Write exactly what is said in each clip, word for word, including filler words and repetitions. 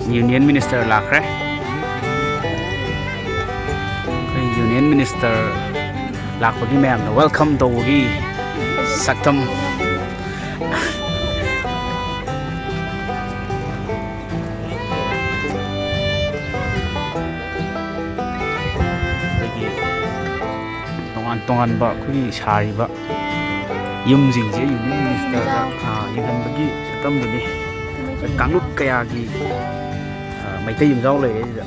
Union Minister ꯂꯥꯛꯈ꯭ꯔꯦ꯫ ꯑꯩꯈꯣꯏ Union Minister ꯂꯥꯛꯄꯒꯤ ꯃꯌꯥꯝꯅ welcome ꯇꯧꯕꯒꯤ ꯁꯛꯇꯝ꯫ ꯑꯩꯈꯣꯏꯒꯤ ꯇꯣꯉꯥꯟ ꯇꯣꯉꯥꯟꯕ ꯑꯩꯈꯣꯏꯒꯤ ꯁꯥꯔꯤꯕ ꯌꯨꯝꯁꯤꯡꯁꯦ Union Ministerꯗ, ꯑꯥ, ꯌꯦꯡꯍꯟꯕꯒꯤ ꯁꯛꯇꯝꯗꯨꯅꯤ꯫ ꯀꯥꯡꯂꯨꯞ ꯀꯌꯥꯒꯤ, ꯑꯥ, ꯃꯩꯇꯩ ꯌꯨꯝꯖꯥꯎ ꯂꯩꯔꯦ ꯁꯤꯗ꯫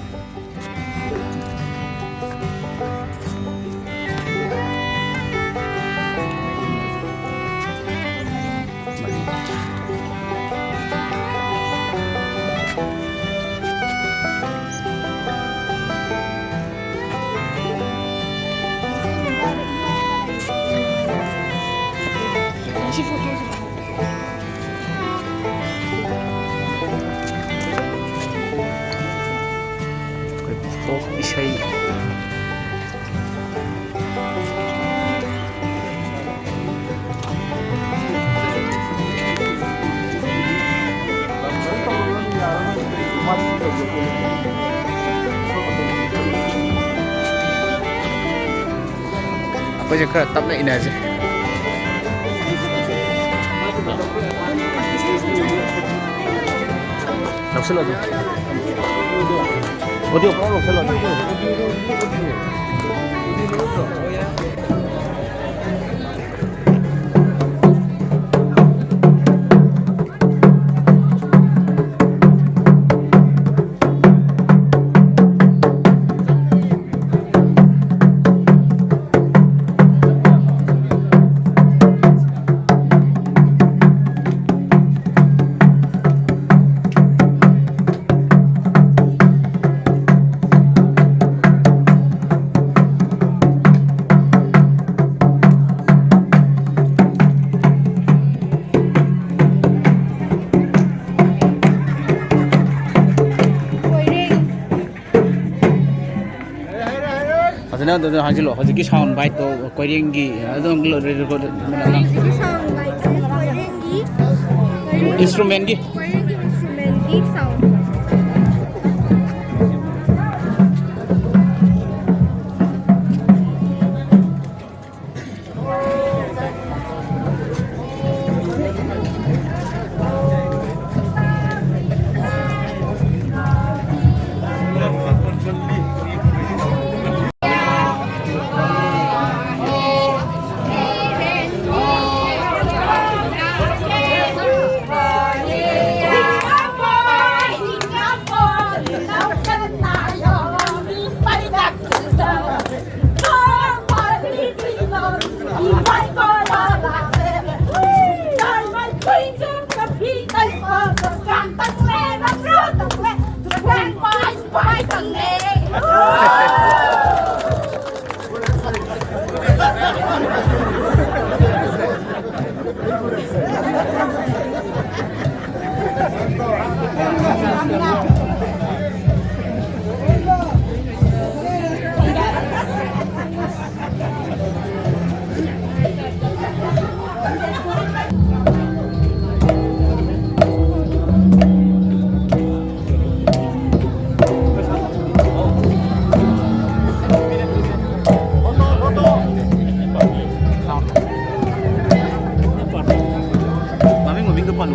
ꯑꯩꯈꯣꯏ ꯐꯣꯛ ꯏꯁꯩ꯫ ꯑꯩꯈꯣꯏꯁꯦ ꯈꯔ ꯇꯞꯅ ꯏꯟꯅꯁꯦ꯫ ꯂꯧꯁꯤꯜꯂꯣ ꯑꯗꯨꯝ꯫ ꯑꯣꯗꯤꯑꯣ ꯄꯨꯔꯥ ꯂꯧꯁꯤꯜꯂꯣ ꯑꯗꯨꯝ꯫ ꯐꯖꯅ ꯑꯗꯨꯗ ꯍꯥꯏꯖꯤꯜꯂꯣ꯫ ꯍꯧꯖꯤꯛꯀꯤ sound biteꯇꯣ ꯀꯣꯏꯔꯦꯡꯒꯤ ꯑꯗꯨꯝ record ꯍꯧꯖꯤꯛꯀꯤ sound biteꯁꯦ ꯀꯣꯏꯔꯦꯡꯒꯤ, instrumentꯀꯤ꯫ ꯀꯣꯏꯔꯦꯡꯒꯤ instrumentꯀꯤ sound꯫ ꯃꯃꯤꯡ ꯃꯃꯤꯡꯗꯣ ꯄꯜꯂꯨ꯫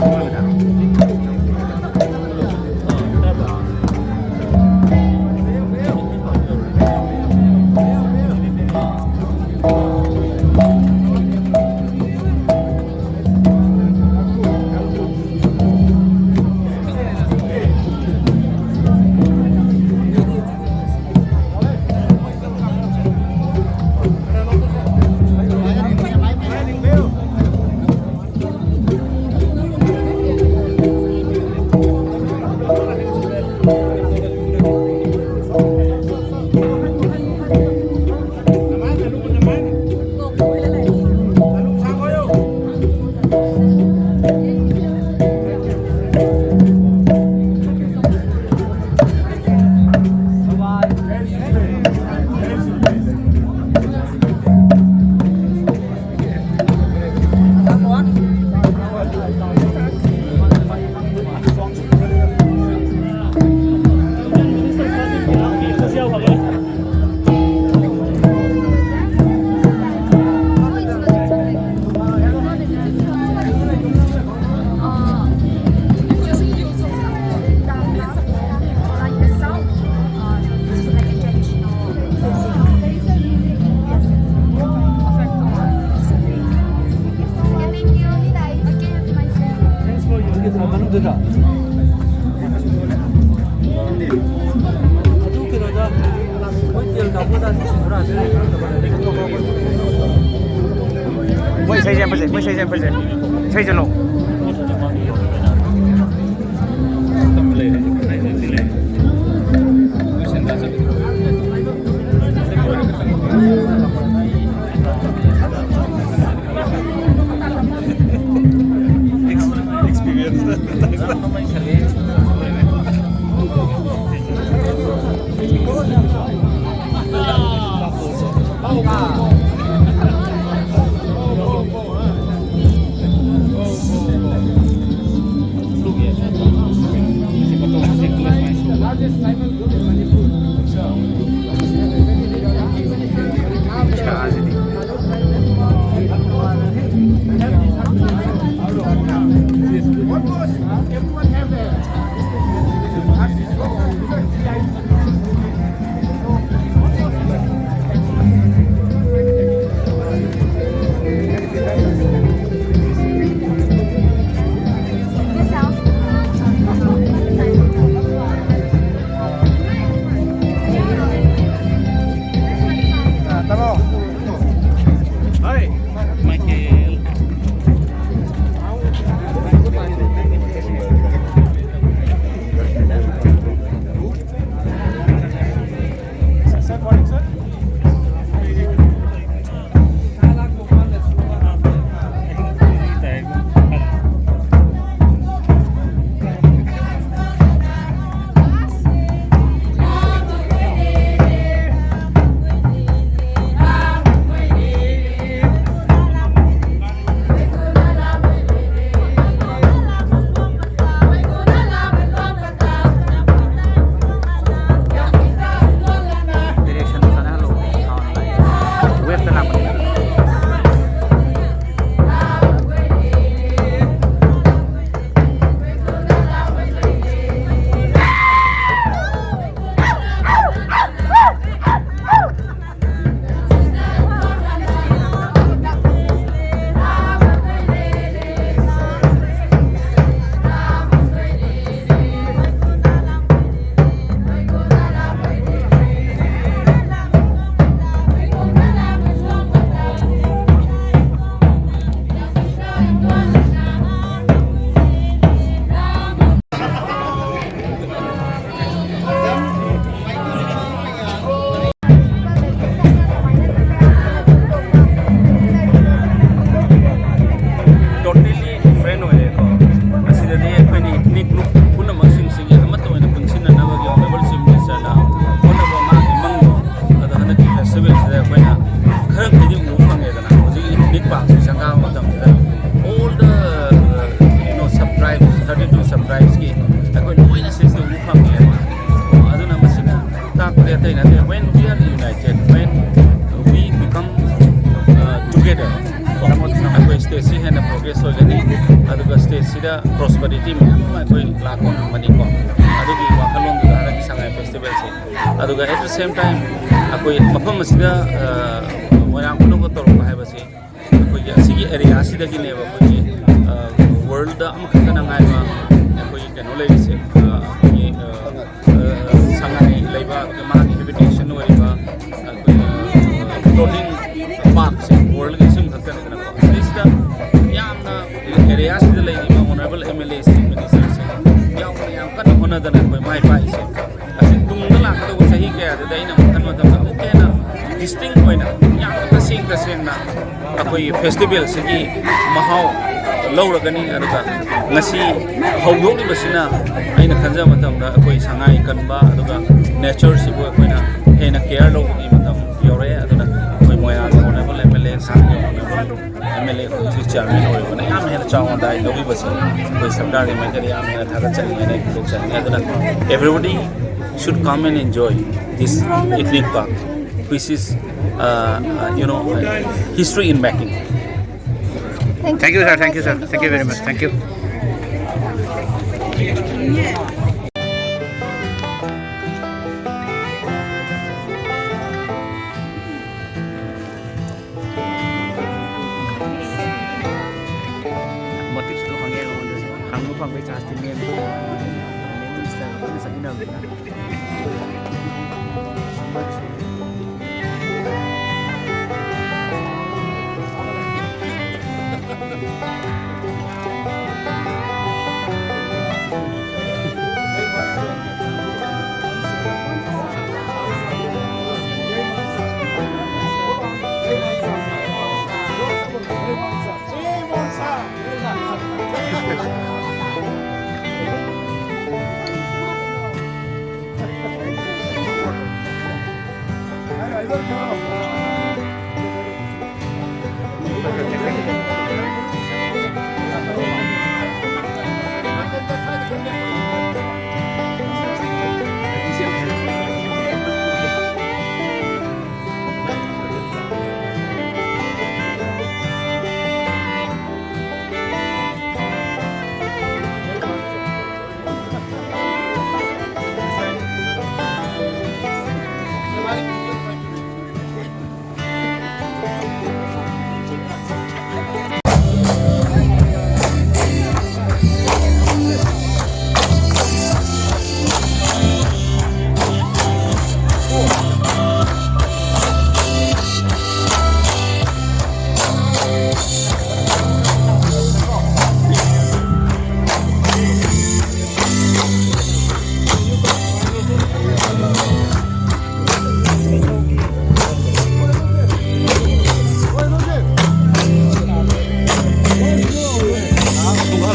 ꯃꯅꯨꯡꯗꯨꯗ ꯑꯗꯨ ꯀꯩꯅꯣꯗ ꯃꯣꯏ ꯇꯦꯜ ꯀꯥꯞꯄꯗ ꯃꯣꯏ ꯏꯁꯩꯁꯦ ꯌꯥꯝ ꯐꯖꯩ, ꯃꯣꯏ ꯏꯁꯩꯁꯦ ꯌꯥꯝ ꯐꯖꯩ꯫ ꯏꯁꯩꯁꯦ ꯂꯧ꯫ ꯑꯗꯨꯒ ꯁ꯭ꯇꯦꯠꯁꯤꯗ ꯄ꯭ꯔꯣꯁꯄꯔꯤꯇꯤ ꯃꯌꯥꯝ ꯑꯃ ꯑꯩꯈꯣꯏ ꯂꯥꯛꯄ ꯉꯝꯒꯅꯤꯀꯣ꯫ ꯑꯗꯨꯒꯤ ꯋꯥꯈꯜꯂꯣꯟꯗꯨꯗ ꯍꯟꯗꯛꯀꯤ ꯁꯉꯥꯏ ꯐꯦꯁꯇꯤꯚꯦꯜꯁꯦ, ꯑꯗꯨꯒ at the same time ꯑꯩꯈꯣꯏ ꯃꯐꯝ ꯑꯁꯤꯗ, ꯑ, ꯃꯣꯏꯔꯥꯡ ꯈꯨꯅꯧꯒ ꯇꯧꯔꯛꯄ ꯍꯥꯏꯕꯁꯤ ꯑꯩꯈꯣꯏꯒꯤ ꯑꯁꯤꯒꯤ ꯑꯦꯔꯤꯌꯥꯁꯤꯗꯒꯤꯅꯦꯕ ꯑꯩꯈꯣꯏꯒꯤ, ꯑ, ꯋꯥꯔꯜꯗ ꯑꯃꯈꯛꯇꯅ ꯉꯥꯏꯕ ꯑꯩꯈꯣꯏꯒꯤ ꯀꯩꯅꯣ ꯂꯩꯔꯤꯁꯦ, ꯑ, ꯑꯩꯈꯣꯏꯒꯤ, ꯑ, ꯑ, ꯁꯉꯥꯏ ꯂꯩꯕ, ꯑꯗꯨꯒ ꯃꯥꯒꯤ ꯍꯦꯕꯤꯇꯦꯁꯟ ꯑꯣꯏꯔꯤꯕ, ꯑ, ꯑꯩꯈꯣꯏꯒꯤ, ꯑ, floating parkꯁꯦ ꯋꯥꯔꯜꯗꯒꯤ ꯑꯁꯤꯃꯈꯛꯇꯅꯤꯗꯅꯀꯣ꯫ ꯁꯤꯗꯩꯁꯤꯗ ꯌꯥꯝꯅ ꯑꯦꯔꯤꯌꯥꯁꯤꯗ ꯂꯩꯔꯤꯕ ꯑꯣꯅꯔꯦꯕꯜ ꯑꯦꯝ ꯑꯦꯜ ꯑꯦꯁꯤꯡ, ꯃꯤꯅꯤꯁꯇꯔꯁꯤꯡ ꯌꯥꯎꯅ ꯌꯥꯝ ꯀꯟꯅ ꯍꯣꯠꯅꯗꯅ ꯑꯩꯈꯣꯏ ꯃꯥꯏ ꯄꯥꯛꯏꯁꯦ꯫ ꯑꯁꯤ ꯇꯨꯡꯗ ꯂꯥꯛꯀꯗꯧꯕ ꯆꯍꯤ ꯀꯌꯥꯗꯨꯗ ꯑꯩꯅ ꯑꯃꯨꯛ ꯈꯟꯕ ꯃꯇꯝꯗ ꯑꯃꯨꯛꯀ ꯍꯦꯟꯅ ꯗꯤꯁꯇꯤꯡ ꯑꯣꯏꯅ ꯌꯥꯝꯅ ꯇꯁꯦꯡ ꯇꯁꯦꯡꯅ ꯑꯩꯈꯣꯏꯒꯤ ꯐꯦꯁꯇꯤꯚꯦꯜꯁꯤꯒꯤ ꯃꯍꯥꯎ ꯂꯧꯔꯒꯅꯤ꯫ ꯑꯗꯨꯒ ꯉꯁꯤ ꯍꯧꯗꯣꯛꯂꯤꯕꯁꯤꯅ ꯑꯩꯅ ꯈꯟꯖꯕ ꯃꯇꯝꯗ ꯑꯩꯈꯣꯏ ꯁꯉꯥꯏ ꯀꯟꯕ, ꯑꯗꯨꯒ ꯅꯦꯆꯔꯁꯤꯕꯨ ꯑꯩꯈꯣꯏꯅ ꯍꯦꯟꯅ ꯀꯦꯌꯔ ꯂꯧꯕꯒꯤ ꯃꯇꯝ ꯌꯧꯔꯛꯑꯦ꯫ ꯑꯗꯨꯅ ꯑꯩꯈꯣꯏ ꯃꯣꯏꯔꯥꯡꯒꯤ ꯑꯣꯅꯔꯦꯕꯜ ꯑꯦꯝ ꯑꯦꯜ ꯑꯦ, ꯁꯥꯔꯒꯤ ꯑꯣꯅꯔꯦꯕꯜ ꯑꯦꯝ ꯑꯦꯜ ꯑꯦ ꯑꯩꯈꯣꯏꯒꯤ ꯆꯤꯌꯥꯔꯃꯦꯟ ꯑꯣꯏꯕꯅ ꯌꯥꯝ ꯍꯦꯟꯅ ꯆꯥꯎꯅ ꯗꯥꯏ ꯂꯧꯕꯤꯕꯁꯦ ꯑꯩꯈꯣꯏ ꯁꯔꯀꯥꯔꯒꯤ ꯃꯥꯏꯀꯩꯗ ꯌꯥꯝ ꯍꯦꯟꯅ ꯊꯥꯒꯠꯆꯅꯤꯡꯉꯦ ꯍꯥꯏꯅ ꯑꯩ ꯐꯣꯡꯗꯣꯛꯆꯅꯤꯡꯉꯦ꯫ ꯑꯗꯨꯅ everybody should come and enjoy this ethnic park, which is, uh, uh, you know, history in making. Thank you, sir. Thank you, sir. Thank you very much. Thank you. ꯃꯣꯇꯤꯞꯁ ꯑꯗꯨꯝ ꯍꯪꯉꯦ ꯑꯩꯉꯣꯟꯗꯁꯨ꯫ ꯍꯪꯕ ꯐꯪꯕꯒꯤ ꯆꯥꯟꯁꯇꯤ ꯅꯦꯝꯃꯤ꯫ ꯃꯦꯃꯣꯔꯤꯁꯇ ꯄꯨꯟꯅ ꯆꯠꯃꯤꯟꯅꯕꯅꯤꯅ꯫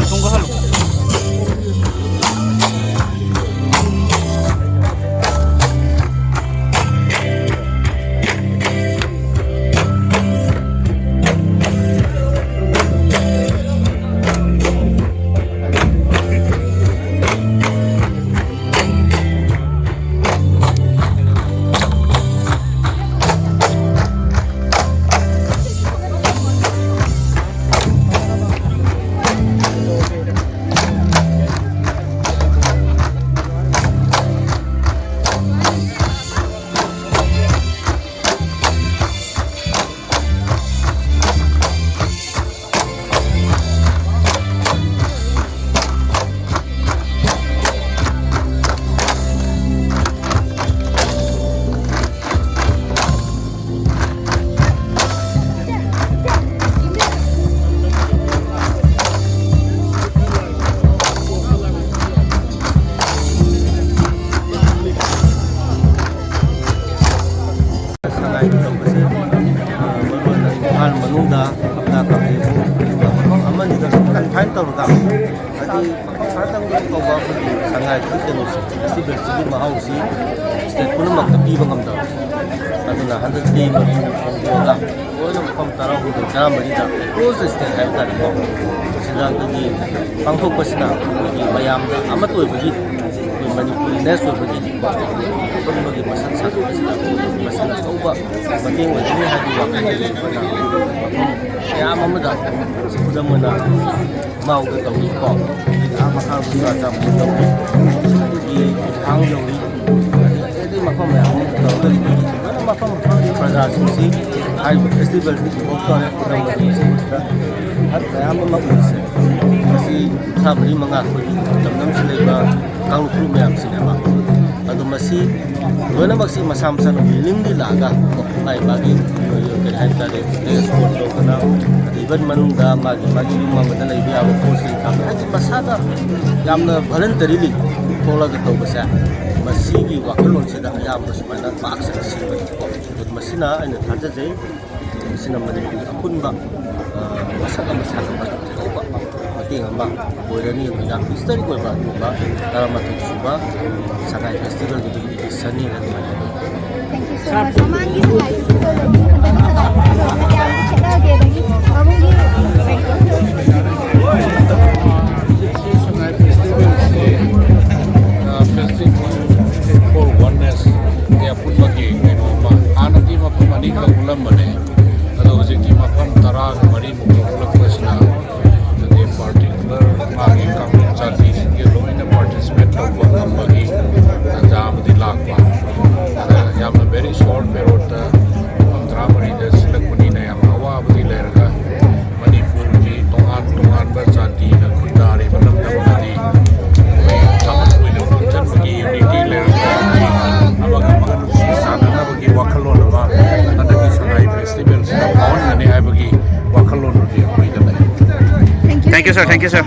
ꯊꯨꯡꯒꯍꯜꯂꯨ꯫ ꯁꯉꯥꯏꯒꯤ ꯇꯧꯕꯁꯤ, ꯑ, ꯃꯔꯨꯑꯣꯏꯅ ꯏꯝꯐꯥꯜ ꯃꯅꯨꯡꯗ ꯍꯞꯇꯥ ꯀꯥꯡꯖꯩꯕꯨꯡ ꯃꯐꯝ ꯑꯃꯅꯤꯗ ꯀꯟꯐꯥꯏꯟ ꯇꯧꯔꯒ, ꯍꯥꯏꯗꯤ ꯃꯐꯝ ꯈꯔꯗꯪꯗ ꯇꯧꯕ ꯑꯩꯈꯣꯏꯒꯤ ꯁꯉꯥꯏꯒꯤ ꯀꯩꯅꯣꯁꯦ, ꯐꯦꯁꯇꯤꯚꯦꯜꯁꯤꯒꯤ ꯃꯍꯥꯎꯁꯤ ꯁ꯭ꯇꯦꯠ ꯄꯨꯝꯅꯃꯛꯇ ꯄꯤꯕ ꯉꯝꯗꯕ꯫ ꯑꯗꯨꯅ ꯍꯟꯗꯛꯇꯤ ꯃꯗꯨ ꯍꯣꯡꯗꯣꯛꯑꯒ ꯂꯣꯏꯅ ꯃꯐꯝ ꯇꯔꯥꯍꯨꯝꯗꯣꯏ, ꯇꯔꯥꯃꯔꯤꯗ ꯑꯦꯀ꯭ꯔꯣꯁ ꯗ ꯁ꯭ꯇꯦꯠ ꯍꯥꯏꯕ ꯇꯥꯔꯦꯀꯣ, ꯁꯤꯗ ꯑꯩꯈꯣꯏꯒꯤ ꯄꯥꯡꯊꯣꯛꯄꯁꯤꯅ ꯑꯩꯈꯣꯏꯒꯤ ꯃꯌꯥꯝꯗ ꯑꯃꯠꯇ ꯑꯣꯏꯕꯒꯤ, ꯑꯩꯈꯣꯏ ꯃꯅꯤꯄꯨꯔꯤꯅꯦꯁ ꯑꯣꯏꯕꯒꯤ ꯑꯄꯨꯟꯕꯒꯤ ꯃꯁꯛ ꯁꯥꯡꯗꯣꯛꯄꯁꯤꯗ ꯃꯁꯤꯅ ꯑꯆꯧꯕ ꯃꯇꯦꯡ ꯑꯣꯏꯒꯅꯤ ꯍꯥꯏꯕꯒꯤ ꯋꯥꯈꯜꯗꯒꯤ ꯑꯩꯈꯣꯏꯅ ꯃꯐꯝ ꯃꯌꯥꯝ ꯑꯃꯗ, ꯈꯨꯗꯝ ꯑꯣꯏꯅ ꯃꯥꯎꯗ ꯇꯧꯏꯀꯣ, ꯑꯥ ꯃꯈꯥ ꯆꯨꯔꯥꯆꯥꯟꯄꯨꯔ ꯇꯧꯏ, ꯑꯗꯒꯤ ꯊꯥꯡ ꯌꯧꯏ, ꯑꯗꯒꯤ ꯑꯇꯩ ꯑꯇꯩ ꯃꯐꯝ ꯃꯌꯥꯝ ꯑꯃ ꯇꯧꯔꯒ ꯂꯩꯕꯒꯤ ꯐꯖꯅ ꯃꯐꯝ ꯃꯐꯝꯒꯤ ꯄ꯭ꯔꯖꯥꯁꯤꯡꯁꯤ ꯍꯥꯏꯔꯤꯕ ꯐꯦꯁꯇꯤꯚꯦꯜꯁꯤ ꯏꯟꯚꯣꯜꯕ ꯇꯧꯔꯦ꯫ ꯈꯨꯗꯝ ꯑꯣꯏꯅ ꯃꯁꯤꯗ ꯃꯌꯥꯝ ꯑꯃ ꯎꯔꯤꯁꯦ, ꯃꯁꯤ ꯀꯨꯟꯊ꯭ꯔꯥ ꯃꯔꯤ ꯃꯉꯥ ꯑꯩꯈꯣꯏꯒꯤ ꯂꯝꯗꯝꯁꯤꯗ ꯂꯩꯕ ꯀꯥꯡꯂꯨꯞ ꯐꯨꯔꯨꯞ ꯃꯌꯥꯝꯁꯤꯅꯦꯕ꯫ ꯑꯗꯣ ꯃꯁꯤ ꯂꯣꯏꯅꯃꯛꯁꯤ ꯃꯁꯥ ꯃꯁꯥꯅ ꯋꯤꯂꯤꯡꯂꯤ ꯂꯥꯛꯑꯒ, ꯀꯣ, ꯃꯥꯒꯤ ꯃꯥꯒꯤ, ꯀꯔꯤ ꯍꯥꯏ ꯇꯥꯔꯦ, ꯑꯦꯛꯁꯄꯣꯔꯠ ꯇꯧꯗꯅ, ꯏꯚꯟ ꯃꯅꯨꯡꯗ ꯃꯥꯒꯤ ꯃꯥꯒꯤ ꯌꯨꯝ ꯑꯃꯗ ꯂꯩꯕ ꯌꯥꯕ ꯄꯣꯠꯁꯤꯡ ꯊꯝꯕ, ꯍꯥꯏꯗꯤ ꯃꯁꯥꯅ ꯌꯥꯝꯅ ꯚꯣꯂꯟꯇꯔꯤꯂꯤ ꯊꯣꯛꯂꯒ ꯇꯧꯕꯁꯦ, ꯃꯁꯤꯒꯤ ꯋꯥꯈꯜꯂꯣꯟꯁꯤꯗ ꯑꯌꯥꯝꯕ ꯁꯨꯃꯥꯏꯅ ꯄꯥꯛ ꯁꯟꯅ ꯁꯤꯖꯤꯟꯅꯕꯀꯣ꯫ ꯑꯗꯨ ꯃꯁꯤꯅ ꯑꯩꯅ ꯊꯥꯖꯖꯩ, ꯃꯁꯤꯅ ꯃꯅꯤꯄꯨꯔ ꯑꯄꯨꯟꯕ, ꯑ, ꯃꯁꯛ ꯑꯃ ꯁꯥꯒꯠꯄ ꯑꯆꯧꯕ ꯑꯃ ꯑꯣꯏꯔꯅꯤ꯫ ꯑꯗꯨꯅ ꯌꯥꯝ ꯍꯤꯁꯇꯣꯔꯤꯛ ꯑꯣꯏꯕ ꯑꯗꯨꯒꯨꯝꯕ ꯇꯔꯥꯃꯥꯊꯣꯏ ꯁꯨꯕ ꯁꯉꯥꯏ ꯐꯦꯁꯇꯤꯚꯦꯜꯒꯤꯗꯤ ꯏꯗꯤꯁꯟꯅꯤ ꯑꯗꯨꯃꯥꯏꯅ꯫ Thank you so much. ꯃꯃꯥꯡꯒꯤ ꯁꯉꯥꯏ ꯐꯦꯁꯇꯤꯚꯦꯜꯗꯗꯤ ꯍꯟꯗꯛꯀꯤ ꯁꯉꯥꯏ ꯐꯦꯁꯇꯤꯚꯦꯜꯁꯦ ꯀꯌꯥꯃꯨꯛ ꯈꯦꯠꯅꯒꯦ? ꯑꯗꯒꯤ ꯁꯉꯥꯏ ꯐꯦꯁꯇꯤꯚꯦꯜꯁꯦ, ꯑ, Festival for Oneness ꯀꯌꯥ ꯄꯨꯟꯕꯒꯤ ꯀꯩꯅꯣ ꯑꯃ, ꯍꯥꯟꯅꯗꯤ ꯃꯐꯝ ꯑꯅꯤꯈꯛ ꯎꯠꯂꯝꯕꯅꯦ, ꯑꯗꯣ ꯍꯧꯖꯤꯛꯇꯤ ꯃꯐꯝ ꯇꯔꯥꯒ ꯃꯔꯤꯃꯨꯛ ꯎꯠꯂꯛꯄꯁꯤꯅ, ꯑꯗꯒꯤ particular ꯃꯥꯒꯤ ꯀꯥꯡꯂꯨꯞ ꯖꯥꯇꯤꯁꯤꯡꯒꯤ ꯂꯣꯏꯅ participate ꯇꯧꯕ ꯉꯝꯕꯒꯤ ꯇꯥꯟꯖꯥ ꯑꯃꯗꯤ ꯂꯥꯛꯄ꯫ ꯑꯗ ꯌꯥꯝꯅ very short periodꯇ ꯃꯐꯝ ꯇꯔꯥꯃꯔꯤꯗ ꯁꯤꯜꯂꯛꯄꯅꯤꯅ ꯌꯥꯝ ꯑꯋꯥꯕꯗꯤ ꯂꯩꯔꯒ ꯃꯅꯤꯄꯨꯔꯒꯤ ꯇꯣꯉꯥꯟ ꯇꯣꯉꯥꯟꯕ ꯖꯥꯇꯤꯅ ꯈꯨꯟꯗꯥꯔꯤꯕ ꯂꯝꯗꯝ ꯑꯃꯗꯤ ꯑꯩꯈꯣꯏ ꯊꯥꯃꯟ ꯑꯣꯏꯅ ꯄꯨꯟꯁꯤꯟꯕꯒꯤ unity ꯂꯩꯔꯒ ꯑꯃꯒ ꯑꯃꯒ ꯅꯨꯡꯁꯤ ꯆꯥꯟꯅꯅꯕꯒꯤ ꯋꯥꯈꯜꯂꯣꯟ ꯑꯃ ꯍꯟꯗꯛꯀꯤ ꯁꯉꯥꯏ ꯐꯦꯁꯇꯤꯚꯦꯜꯁꯤꯗ ꯐꯥꯎꯍꯟꯒꯅꯤ ꯍꯥꯏꯕꯒꯤ ꯋꯥꯈꯜꯂꯣꯟꯗꯨꯗꯤ ꯑꯩꯈꯣꯏꯗ ꯂꯩ꯫ Thank you, sir. Thank you, sir.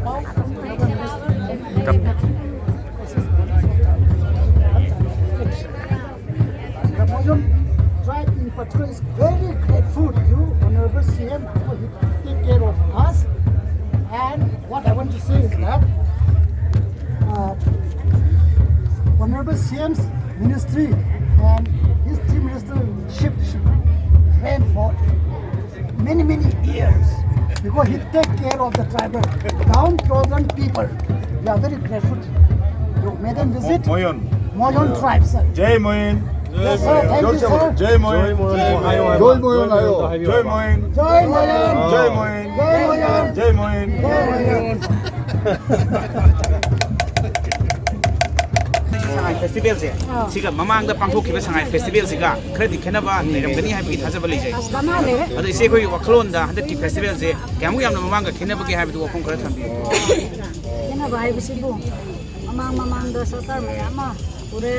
The Moyon tribe in particular is very grateful to Honorable C M for he take care of us. And what I want to say is that uh, Honorable C M's ministry and his chief ministership ran for many, many years because he take care of the tribal downtrodden people. We are very grateful. You made them visit Moyon. Moyon tribe, sir. Jai Moyon. Yes, sir. Thank you, sir. Jai Moyon. Jai Moyon. Jai Moyon. Jai Moyon. Jai Moyon. Jai Moyon. Jai Moyon. Sangay Festival ꯁꯦ, ꯑꯥ꯫ ꯁꯤꯒ ꯃꯃꯥꯡꯗ ꯄꯥꯡꯊꯣꯛꯈꯤꯕ ꯁꯉꯥꯏ Festival ꯁꯤꯒ ꯈꯔꯗꯤ ꯈꯦꯠꯅꯕ ꯂꯩꯔꯝꯒꯅꯤ ꯍꯥꯏꯕꯒꯤ ꯊꯥꯖꯕ ꯂꯩꯖꯩ꯫ ꯑꯁ, ꯗꯃꯥ ꯂꯩꯔꯦ꯫ ꯑꯗꯣ ꯏꯆꯦ ꯑꯩꯈꯣꯏꯒꯤ ꯋꯥꯈꯜꯂꯣꯟꯗ ꯍꯟꯗꯛꯀꯤ Festival ꯁꯦ ꯀꯌꯥꯃꯨꯛ ꯌꯥꯝꯅ ꯃꯃꯥꯡꯒ ꯈꯦꯠꯅꯕꯒꯦ ꯍꯥꯏꯕꯗꯨ ꯋꯥꯐꯝ ꯈꯔ ꯊꯝꯕꯤꯌꯨ꯫ ꯈꯦꯠꯅꯕ ꯍꯥꯏꯕꯁꯤꯕꯨ ꯃꯃꯥꯡ ꯃꯃꯥꯡꯗ ꯁꯔꯀꯥꯔ ꯃꯌꯥꯝ ꯑꯃ ꯄꯨꯔꯦ,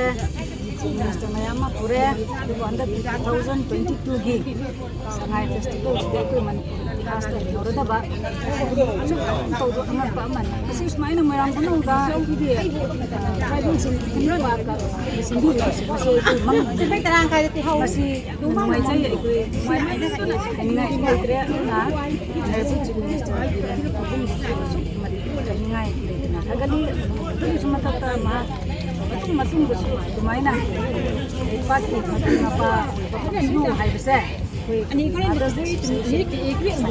Chief Minister ꯃꯌꯥꯝ ꯑꯃ ꯄꯨꯔꯦ, ꯑꯗꯨꯕꯨ ꯍꯟꯗꯛ two thousand twenty two ꯒꯤ ꯁꯉꯥꯏ Festival ꯁꯤꯗ ꯑꯩꯈꯣꯏ ꯃꯅꯤꯄꯨꯔ ꯏꯇꯤꯍꯥꯁꯇ ꯂꯩꯍꯧꯔꯗꯕ ꯑꯁꯨꯛ ꯌꯥꯝ ꯇꯧꯕ ꯑꯉꯛꯄ ꯑꯃꯅꯤ꯫ ꯃꯁꯤ ꯁꯨꯃꯥꯏꯅ ꯃꯣꯏꯔꯥꯡ ꯈꯨꯅꯧꯗ, ꯑ, tribal ꯁꯤꯡꯒꯤ ꯈꯟꯅꯕ ꯁꯤꯟꯕꯤꯔꯤꯕꯁꯤ ꯃꯁꯤ ꯑꯩꯈꯣꯏ ꯃꯪ, ꯃꯁꯤ ꯅꯨꯡꯉꯥꯏꯖꯩ꯫ ꯑꯩꯈꯣꯏ ꯅꯨꯡꯉꯥꯏꯃꯟꯗꯅ ꯍꯥꯏꯅꯤꯡꯉꯥꯏꯁꯨ ꯂꯩꯇ꯭ꯔꯦ꯫ ꯑꯗꯨꯅ Honorable Chief Minister ꯒꯤ ꯑꯍꯨꯝꯁꯤꯁꯨ ꯑꯁꯨꯛꯀꯤ ꯃꯇꯤꯛ ꯍꯥꯏꯅꯤꯡꯉꯥꯏ ꯂꯩꯇꯅ ꯊꯥꯒꯠꯂꯤ꯫ ꯑꯗꯨꯒꯤꯁꯨ ꯃꯊꯛꯇ ꯃꯍꯥꯛ ꯃꯇꯨꯡ ꯃꯇꯨꯡꯗꯁꯨ ꯑꯗꯨꯃꯥꯏꯅ ꯄꯥꯠꯀꯤ ꯃꯄꯨ ꯃꯄꯥ ꯑꯣꯏꯕ ꯐꯪꯁꯅꯨ ꯍꯥꯏꯕꯁꯦ ꯑꯩꯈꯣꯏ Mothers Association.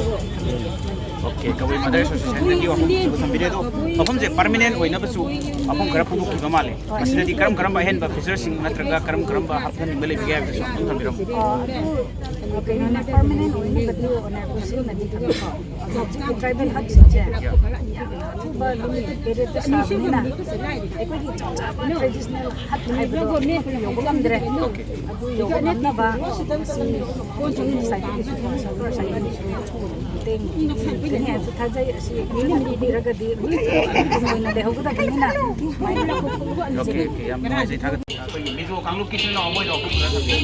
Okay, ꯀꯕꯨꯏ Mothers Association ꯗꯒꯤ ꯋꯥꯐꯝ ꯊꯝꯕꯤꯔꯦ꯫ ꯑꯗꯣ ꯃꯐꯝꯁꯦ permanent ꯑꯣꯏꯅꯕꯁꯨ ꯋꯥꯐꯝ ꯈꯔ ꯐꯣꯡꯗꯣꯛꯈꯤꯕ ꯃꯥꯜꯂꯦ꯫ ꯃꯁꯤꯗꯗꯤ ꯀꯔꯝ ꯀꯔꯝꯕ ꯑꯍꯦꯟꯕ feature ꯁꯤꯡ ꯅꯠꯇ꯭ꯔꯒ ꯀꯔꯝ ꯀꯔꯝꯕ ꯍꯥꯞꯍꯟꯅꯤꯡꯕ ꯂꯩꯕꯒꯦ ꯍꯥꯏꯕꯗꯨꯁꯨ ꯑꯗꯨꯝ ꯊꯝꯕꯤꯔꯝꯃꯨ꯫ ꯑ, ꯑꯗꯨ ꯀꯩꯅꯣꯅꯦ, permanent ꯑꯣꯏꯅꯕꯗꯤ ꯍꯣꯠꯅꯔꯛꯄ ꯁꯤꯅꯗꯤ ꯊꯕꯛꯀꯣ꯫ ꯑꯗꯣ ꯍꯧꯖꯤꯛꯀꯤ tribal hut ꯁꯤꯡꯁꯦ ꯑꯊꯨꯕ limited period ꯇ ꯁꯥꯕꯅꯤꯅ ꯑꯩꯈꯣꯏꯒꯤ ꯆꯞ ꯆꯥꯕ traditional hut ꯍꯥꯏꯕꯗꯣ ꯑꯗꯨꯃꯛꯇꯤ ꯌꯧꯕ ꯉꯝꯗ꯭ꯔꯦ꯫ ꯑꯗꯨ ꯌꯧꯕ ꯉꯝꯅꯕ ꯉꯁꯤ ꯁꯥꯏꯠꯇꯒꯤꯁꯨ, ꯁꯔꯀꯥꯔ ꯁꯥꯏꯠꯇꯒꯤꯁꯨ ꯃꯇꯦꯡ ꯄꯤꯒꯅꯤ ꯍꯥꯏꯕꯁꯨ ꯊꯥꯖꯩ꯫ ꯑꯁꯤ ꯄꯤꯕꯤꯔꯒꯗꯤ ꯇꯨꯡ ꯑꯣꯏꯅ ꯂꯩꯍꯧꯒꯗꯕꯅꯤꯅ ꯁꯨꯃꯥꯏꯅ Okay, okay, ꯌꯥꯝ ꯅꯨꯡꯉꯥꯏꯖꯩ, ꯊꯥꯒꯠꯆꯔꯤ꯫ ꯑꯩꯈꯣꯏꯒꯤ ꯃꯤꯖꯣ ꯀꯥꯡꯂꯨꯞꯀꯤ ꯏꯆꯤꯜ ꯏꯅꯥꯎ ꯑꯃ ꯑꯣꯏꯅ ꯋꯥꯐꯝ ꯈꯔ ꯊꯝꯕꯤꯌꯨ꯫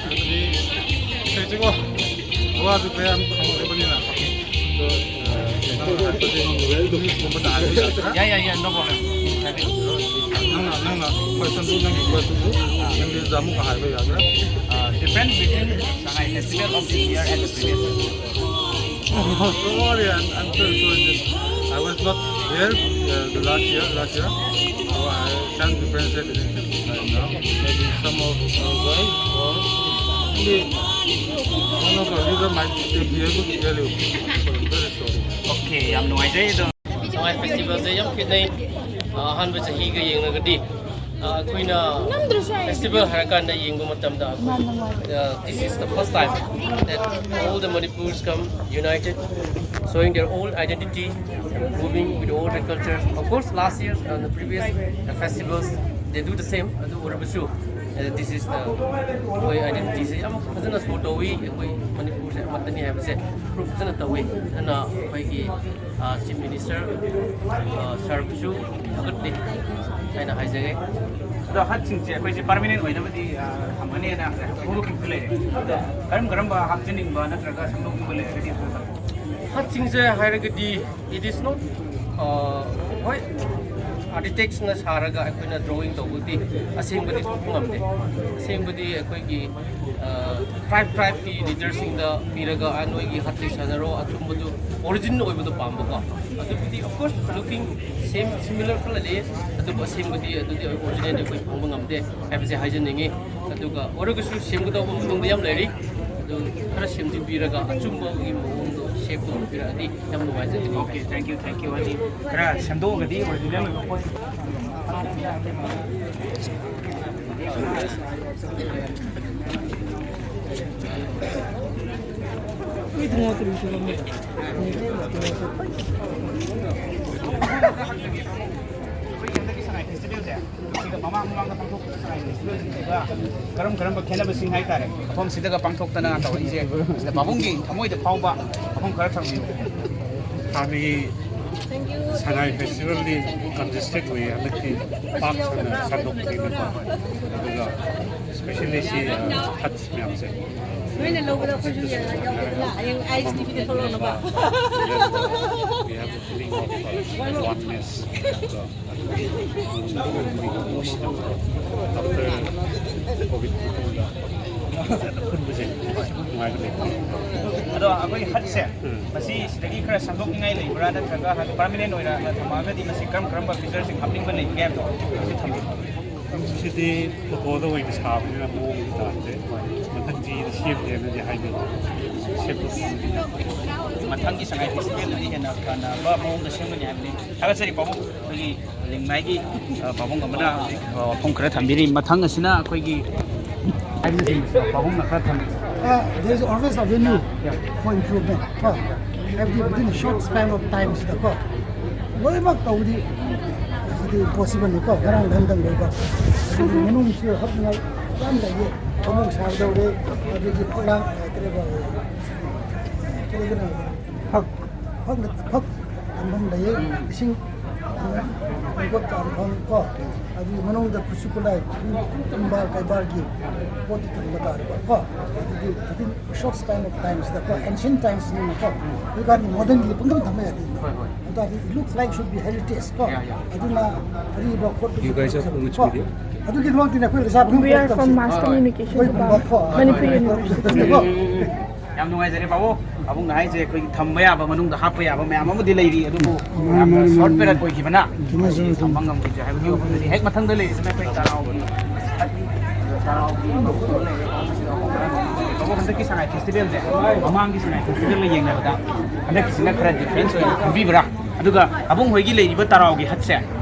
ꯑꯗꯨꯗꯤ ꯀꯩꯁꯨꯀꯣ, ꯋꯥꯁꯨ ꯀꯌꯥꯝ ꯈꯪꯗꯕꯅꯤꯅ, ꯑꯗꯣ, ꯑ, ꯀꯩꯅꯣ, ꯍꯥꯏꯕꯗꯤ ꯃꯤꯁꯀꯨꯝꯕꯗ ꯍꯥꯏꯕ ꯌꯥꯗ꯭ꯔꯥ? Yeah, yeah, yeah, no problem. ꯅꯪꯅ, ꯅꯪꯅ questionꯗꯨ, ꯅꯪꯒꯤ questionꯗꯨ Englishꯇ ꯑꯃꯨꯛꯀ ꯍꯥꯏꯕ ꯌꯥꯗ꯭ꯔꯥ? Uh, difference between Shanghai Festival of this year and the previous year. Sorry, I'm, I'm very sorry. I was not there uh, the last year, last year. So I can't differentiate anything right now. Maybe some of our guys or maybe one of our leader might be able to tell you. So I'm very sorry. Okay, ꯌꯥꯝ ꯅꯨꯡꯉꯥꯏꯖꯩ ꯑꯗꯣ꯫ ꯁꯉꯥꯏ ꯐꯦꯁꯇꯤꯚꯦꯜꯁꯦ ꯌꯥꯝ ꯈꯦꯠꯅꯩ꯫ ꯑ, ꯑꯍꯥꯟꯕ ꯆꯍꯤꯒ ꯌꯦꯡꯅꯒꯗꯤ, ꯑ, ꯑꯩꯈꯣꯏꯅ ꯐꯦꯁꯇꯤꯚꯦꯜ ꯍꯥꯏꯔꯀꯥꯟꯗ ꯌꯦꯡꯕ ꯃꯇꯝꯗ ꯑꯩꯈꯣꯏ, ꯑ, this is the first time that all the Manipurs come united, showing their old identity, moving with all the cultures. Of course, last year and the previous, uh, festivals, they do the same. ꯑꯗꯨ ꯑꯣꯏꯔꯕꯁꯨ, uh, this is the, ꯑꯩꯈꯣꯏ identityꯁꯦ ꯌꯥꯝ ꯐꯖꯅ show ꯇꯧꯏ꯫ ꯑꯩꯈꯣꯏ ꯃꯅꯤꯄꯨꯔꯁꯦ ꯑꯃꯠꯇꯅꯤ ꯍꯥꯏꯕꯁꯦ prove ꯐꯖꯅ ꯇꯧꯏ꯫ ꯑꯗꯨꯅ ꯑꯩꯈꯣꯏꯒꯤ ꯑ, Chief Minister, ꯑ, ꯁꯥꯔꯕꯨꯁꯨ ꯊꯥꯒꯠꯂꯤ ꯍꯥꯏꯅ ꯍꯥꯏꯖꯒꯦ꯫ ꯑꯗꯣ ꯍꯠꯁꯤꯡꯁꯦ ꯑꯩꯈꯣꯏꯁꯦ permanent ꯑꯣꯏꯅꯕꯗꯤ, ꯑ, ꯊꯝꯒꯅꯤꯅ ꯍꯥꯏꯐꯦꯠ ꯐꯣꯡꯗꯣꯛꯈꯤꯕꯁꯨ ꯂꯩꯔꯦ꯫ ꯑꯗꯣ ꯀꯔꯝ ꯀꯔꯝꯕ ꯍꯥꯞꯆꯅꯤꯡꯕ ꯅꯠꯇ꯭ꯔꯒ ꯁꯦꯝꯗꯣꯛꯅꯤꯡꯕ ꯂꯩꯔꯒꯗꯤ ꯑꯗꯨ ꯍꯠꯁꯤꯡꯁꯦ ꯍꯥꯏꯔꯒꯗꯤ, it is not, ꯑ, ꯍꯣꯏ, architectsꯅ ꯁꯥꯔꯒ ꯑꯩꯈꯣꯏꯅ drawing ꯇꯧꯕꯗꯤ ꯑꯁꯦꯡꯕꯗꯤ ꯊꯣꯛꯄ ꯉꯝꯗꯦ꯫ ꯑꯁꯦꯡꯕꯗꯤ ꯑꯩꯈꯣꯏꯒꯤ ꯑ, tribe tribeꯀꯤ leaderꯁꯤꯡꯗ ꯄꯤꯔꯒ, "ꯑ, ꯅꯣꯏꯒꯤ ꯍꯠꯇꯩ ꯁꯥꯟꯅꯔꯣ", ꯑꯆꯨꯝꯕꯗꯨ, original ꯑꯣꯏꯕꯗꯣ ꯄꯥꯝꯕꯀꯣ꯫ ꯑꯗꯨꯕꯨꯗꯤ, of course, looking same, similar ꯈꯔ ꯂꯩꯌꯦ, ꯑꯗꯨꯕꯨ ꯑꯁꯦꯡꯕꯗꯤ ꯑꯗꯨꯗꯤ originalꯗꯤ ꯑꯩꯈꯣꯏ ꯐꯪꯕ ꯉꯝꯗꯦ ꯍꯥꯏꯕꯁꯦ ꯍꯥꯏꯖꯅꯤꯡꯉꯤ꯫ ꯑꯗꯨꯒ ꯑꯣꯏꯔꯒꯁꯨ ꯁꯦꯝꯒꯗꯧꯕ ꯃꯇꯨꯡꯗ ꯌꯥꯝ ꯂꯩꯔꯤ꯫ ꯑꯗꯨ ꯈꯔ ꯁꯦꯝꯖꯤꯟꯕꯤꯔꯒ ꯑꯆꯨꯝꯕꯒꯤ ꯃꯑꯣꯡꯗꯣ shapeꯇꯣ ꯄꯤꯔꯛꯑꯗꯤ ꯌꯥꯝ ꯅꯨꯡꯉꯥꯏꯖꯒꯅꯤ꯫ Okay, thank you, thank you꯫ ꯍꯥꯏꯗꯤ ꯈꯔ ꯁꯦꯝꯗꯣꯛꯑꯒꯗꯤ original ꯑꯣꯏꯕ ꯄꯣꯠ ꯁꯤꯗ ꯃꯃꯥꯡ ꯃꯃꯥꯡꯗ ꯄꯥꯡꯊꯣꯛꯈꯤꯕ ꯁꯉꯥꯏ ꯐꯦꯁꯇꯤꯚꯦꯜꯁꯤꯡꯁꯤꯒ ꯀꯔꯝ ꯀꯔꯝꯕ ꯈꯦꯠꯅꯕꯁꯤꯡ ꯍꯥꯏꯇꯥꯔꯦ, ꯃꯐꯝꯁꯤꯗꯒ ꯄꯥꯡꯊꯣꯛꯇꯅ ꯇꯧꯔꯛꯏꯁꯦ, ꯁꯤꯗ ꯄꯥꯕꯨꯡꯒꯤ ꯊꯃꯣꯏꯗ ꯐꯥꯎꯕ ꯃꯐꯝ ꯈꯔ ꯊꯝꯕꯤꯌꯨ꯫ ꯍꯥꯟꯅꯒꯤ ꯁꯉꯥꯏ ꯐꯦꯁꯇꯤꯚꯦꯜꯗꯤ congested ꯑꯣꯏꯌꯦ, ꯍꯟꯗꯛꯇꯤ ꯄꯥꯛ ꯁꯟꯅ ꯁꯟꯗꯣꯛꯄꯅꯤꯅꯀꯣ꯫ ꯑꯗꯨꯒ especially ꯁꯤ, ꯑ, ꯍꯠꯁ ꯃꯌꯥꯝꯁꯦ, ꯅꯣꯏꯅ ꯂꯧꯕꯗ ꯑꯩꯈꯣꯏꯁꯨ ꯌꯥꯎꯒꯦꯗꯅ, ꯍꯌꯦꯡ ꯑꯥꯏ ꯑꯦꯁ T ꯚꯤꯗ ꯊꯣꯛꯂꯛꯅꯕ꯫ We have a feeling of, uh, oneness. After COVID ꯃꯇꯨꯡꯗ ꯑꯄꯨꯟꯕꯁꯦ ꯅꯨꯡꯉꯥꯏꯕ ꯂꯩꯇꯦ꯫ ꯑꯗꯣ ꯑꯩꯈꯣꯏ ꯍꯠꯁꯦ, ꯎꯝ꯫ ꯃꯁꯤ ꯁꯤꯗꯒꯤ ꯈꯔ ꯁꯦꯝꯗꯣꯛꯅꯤꯡꯉꯥꯏ ꯂꯩꯕ꯭ꯔꯥ, ꯅꯠꯇ꯭ꯔꯒ ꯍꯥꯏꯗꯤ permanent ꯑꯣꯏꯅ ꯊꯝꯃꯛꯑꯒꯗꯤ ꯃꯁꯤ ꯀꯔꯝ ꯀꯔꯝꯕ featureꯁꯤꯡ ꯍꯥꯞꯅꯤꯡꯕ ꯂꯩꯕꯒꯦ ꯍꯥꯏꯕꯗꯣ ꯑꯗꯨ ꯊꯝꯕꯤꯌꯨ꯫ ꯁꯤꯗꯤ ꯐꯣꯇꯣꯗ ꯑꯣꯏꯅ ꯁꯥꯕꯅꯤꯅ ꯃꯑꯣꯡꯗꯤ ꯇꯥꯗ꯭ꯔꯦ꯫ ꯃꯊꯪ ꯆꯍꯤꯗ ꯁꯦꯝꯒꯦꯅꯗꯤ ꯍꯥꯏꯅꯩ꯫ ꯁꯦꯝꯗꯣꯛ- ꯃꯊꯪꯒꯤ ꯁꯉꯥꯏ festivalꯗꯗꯤ ꯍꯦꯟꯅ ꯐꯅꯕ ꯃꯑꯣꯡꯗ ꯁꯦꯝꯒꯅꯤ ꯍꯥꯏꯕꯅꯤ꯫ ꯊꯥꯒꯠꯆꯔꯤ ꯄꯥꯕꯨꯡ꯫ ꯑꯩꯈꯣꯏꯒꯤ ꯂꯤꯡꯃꯥꯏꯒꯤ, ꯑ, ꯄꯥꯕꯨꯡ ꯑꯃꯅ, ꯑ, ꯋꯥꯐꯝ ꯈꯔ ꯊꯝꯕꯤꯔꯤ꯫ ꯃꯊꯪ ꯑꯁꯤꯅ ꯑꯩꯈꯣꯏꯒꯤ ꯄꯥꯕꯨꯡꯅ ꯈꯔ ꯊꯝꯕꯤꯔꯤ꯫ Uh, there is always a venue for improvement. ꯀꯣ, ꯍꯥꯏꯕꯗꯤ within a short span of time ꯁꯤꯗꯀꯣ ꯂꯣꯏꯅꯃꯛ ꯇꯧꯕꯗꯤ ꯍꯥꯏꯗꯤ possible ꯅꯤꯀꯣ, ꯉꯔꯥꯡ ꯍꯟꯗꯪ ꯂꯣꯏꯕ꯫ ꯑꯗꯨꯒꯤ ꯃꯅꯨꯡꯁꯨ ꯍꯥꯞꯅꯤꯡꯉꯥꯏ ꯌꯥꯝ ꯂꯩꯌꯦ꯫ ꯐꯃꯨꯡ ꯁꯥꯒꯗꯧꯔꯦ, ꯑꯗꯨꯒꯤ ꯐꯛꯂꯥꯡ, ꯀꯔꯤꯕ, ꯀꯔꯤꯒꯤꯅꯣ? ꯐꯛ꯫ ꯐꯛ, ꯐꯛ ꯊꯝꯐꯝ ꯂꯩꯌꯦ, ꯏꯁꯤꯡ ꯏꯪꯀꯣꯛ ꯆꯥꯕ ꯐꯝ ꯀꯣ, ꯑꯗꯨꯒꯤ ꯃꯅꯨꯡꯗ ꯈꯨꯠꯁꯨ ꯈꯨꯠꯂꯥꯏ, ꯀꯨꯝꯕꯥꯜ ꯀꯩꯕꯥꯜꯒꯤ ꯄꯣꯠꯇꯤ ꯊꯝꯕ ꯇꯥꯔꯦꯕ ꯀꯣ꯫ ꯑꯗꯨꯗꯤ within short span of time ꯁꯤꯗ ꯀꯣ, ancient times ꯅꯤꯅ ꯀꯣ, ꯍꯧꯖꯤꯛꯀꯥꯟꯗꯤ modern ꯒꯤ ꯄꯨꯡꯊꯝ ꯊꯝꯕ ꯌꯥꯗꯦ꯫ ꯍꯣꯏ, ꯍꯣꯏ꯫ ꯑꯗꯨ ꯇꯥꯔꯗꯤ it looks like should be heritage ꯀꯣ꯫ ꯌꯥ, ꯌꯥ꯫ ꯑꯗꯨꯅ ꯑꯔꯤꯕ ꯈꯣꯠꯄ You guys are from which ꯀꯣ꯫ Media? ꯑꯗꯨꯒꯤꯗꯃꯛꯇꯅꯦ ꯑꯩꯈꯣꯏ ꯑꯣꯖꯥ ꯐꯪꯕ We are from ꯇꯧꯁꯤ꯫ Mass ꯑꯩꯈꯣꯏꯒꯨꯝꯕ Communication Department, ꯀꯣ꯫ Manipur University꯫ ꯌꯥꯝ ꯅꯨꯡꯉꯥꯏꯖꯔꯦ ꯄꯥꯕꯨꯡ꯫ ꯄꯥꯕꯨꯡꯅ ꯍꯥꯏꯁꯦ ꯑꯩꯈꯣꯏꯒꯤ ꯊꯝꯕ ꯌꯥꯕ, ꯃꯅꯨꯡꯗ ꯍꯥꯞꯄ ꯌꯥꯕ ꯃꯌꯥꯝ ꯑꯃꯗꯤ ꯂꯩꯔꯤ, ꯑꯗꯨꯕꯨ ꯃꯥꯅꯤ, ꯌꯥꯝꯅ ꯃꯥꯅꯤ, short ꯃꯥꯅꯤ꯫ Period ꯑꯣꯏꯈꯤꯕꯅ ꯆꯨꯝꯃꯦ, ꯆꯨꯝꯃꯦ, ꯊꯝꯕ ꯆꯨꯝꯃꯦ꯫ ꯉꯝꯈꯤꯗ꯭ꯔꯦ ꯍꯥꯏꯕꯒꯤ ꯋꯥꯐꯝꯗꯨꯗꯤ ꯍꯦꯛ ꯃꯊꯪꯗ ꯂꯩꯔꯤꯁꯤꯅ ꯑꯩꯈꯣꯏ ꯇꯔꯥꯎꯒꯤ, ꯇꯔꯥꯎꯒꯤ ꯃꯐꯝꯗ ꯂꯩꯔꯦ꯫ ꯄꯥꯕꯨꯡ, ꯍꯟꯗꯛꯀꯤ ꯁꯉꯥꯏ festival ꯁꯦ ꯃꯃꯥꯡꯒꯤ ꯁꯉꯥꯏ festival ꯒ ꯌꯦꯡꯅꯕꯗ ꯍꯟꯗꯛꯀꯤꯁꯤꯅ ꯈꯔ difference ꯑꯣꯏꯅ ꯈꯟꯕꯤꯕ꯭ꯔꯥ? ꯑꯗꯨꯒ ꯄꯥꯕꯨꯡ ꯍꯣꯏꯒꯤ ꯂꯩꯔꯤꯕ ꯇꯔꯥꯎꯒꯤ ꯍꯠꯁꯦ,